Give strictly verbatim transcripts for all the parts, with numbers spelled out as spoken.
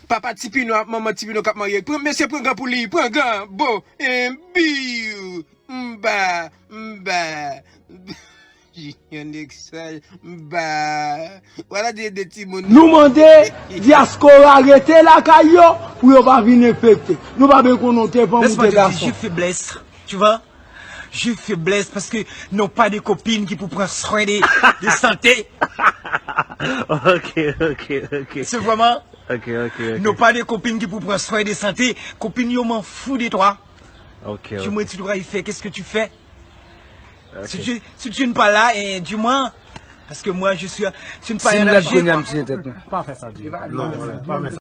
Papa Tipino ak manman Tipino k ap marye. Pran, mesye pran gan pou li, pran gan, bo, en, biw, mba, mba. Junior Nexal, mba. Wala de, de timoun. Nou mande dyaspora rete lakay yo pou yo pa vin enfekte. Nou pa bezwen konnen w te fanm ou te gason. Laisse-moi te dire, je fais blesse, tu vois? Je fais blesse parce que non pas de copine qui pour prendre soin de, de santé. Ok, ok, ok. C'est vraiment. Ok, ok, ok. Non pas de copine qui pour prendre soin de santé. Copine, yo m'en fous de toi. Ok, ok. Dis-moi, tu dois y faire, qu'est-ce que tu fais? Ok. Si tu, si tu n'es pas là, eh, dis-moi, parce que moi, je suis, tu n'es pas en danger. Si m rad kounye a, m tiye tèt mwen. Pa fè sa, Jay. Non, non, non, pa fè sa.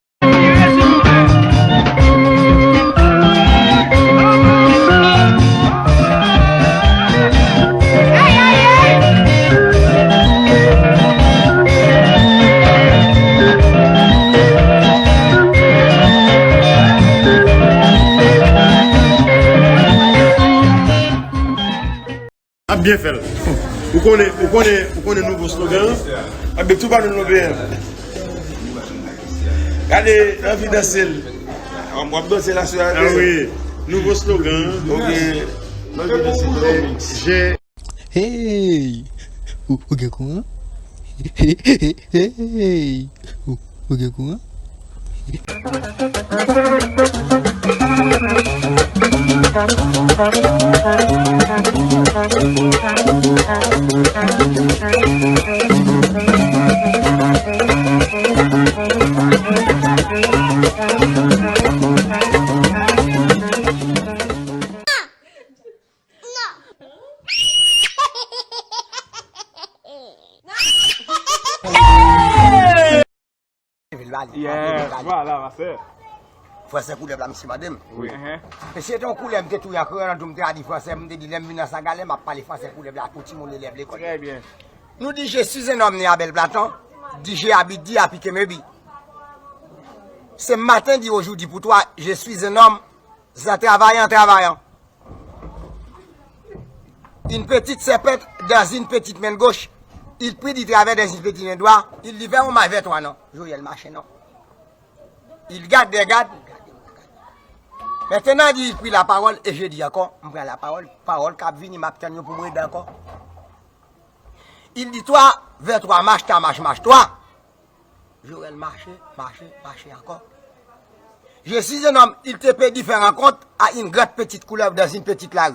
Ap byen fè l. Ou konnen, ou konnen, ou konnen nouvo slogan an? Ap byen tou pa nou nou byen. Gade, anvi danse l. W ap danse la sou la. Ah wi. Nouvo slogan an. Ok. Anvi danse l. J'ai Hey! Ou, ou gen kouran? Hey! Ou, ou gen kouran? Yes, vwala, ma sè. Fransè koulèv la, misye mande m. Wi. Enhen. Mesye, te yon koulèv m te touye an kreyòl, an tou m te a di fransè, m te di, lè m vin nan Sagalè, m ap pale fransè koulèv la pou timoun elèv lekòl. Trè byen. Nou di, je suis un homme né à Belle Platon, di, j'ai habité à Piquet Meuby. Ce matin dit aujourd'hui pour toi, je suis un homme en travaillant, en travaillant. Une petite serpente dans une petite main gauche, il prit du travers dans une petite main droite, il dit, vers où ma vers toi, non. Joël, machin, non. Il garde des gardes. Maintenant, il dit, il prit la parole, et je dis encore, m pran la parole, pawòl k ap vini, m ap tann yo pou m redi ankò. Il dit, toi, vers toi, marche, ta marche, marche, toi. Jorèl mache, mache, mache ankò. Je suis un homme, il te peut dire faire rencontre à une grande petite couleuvre dans une petite lari.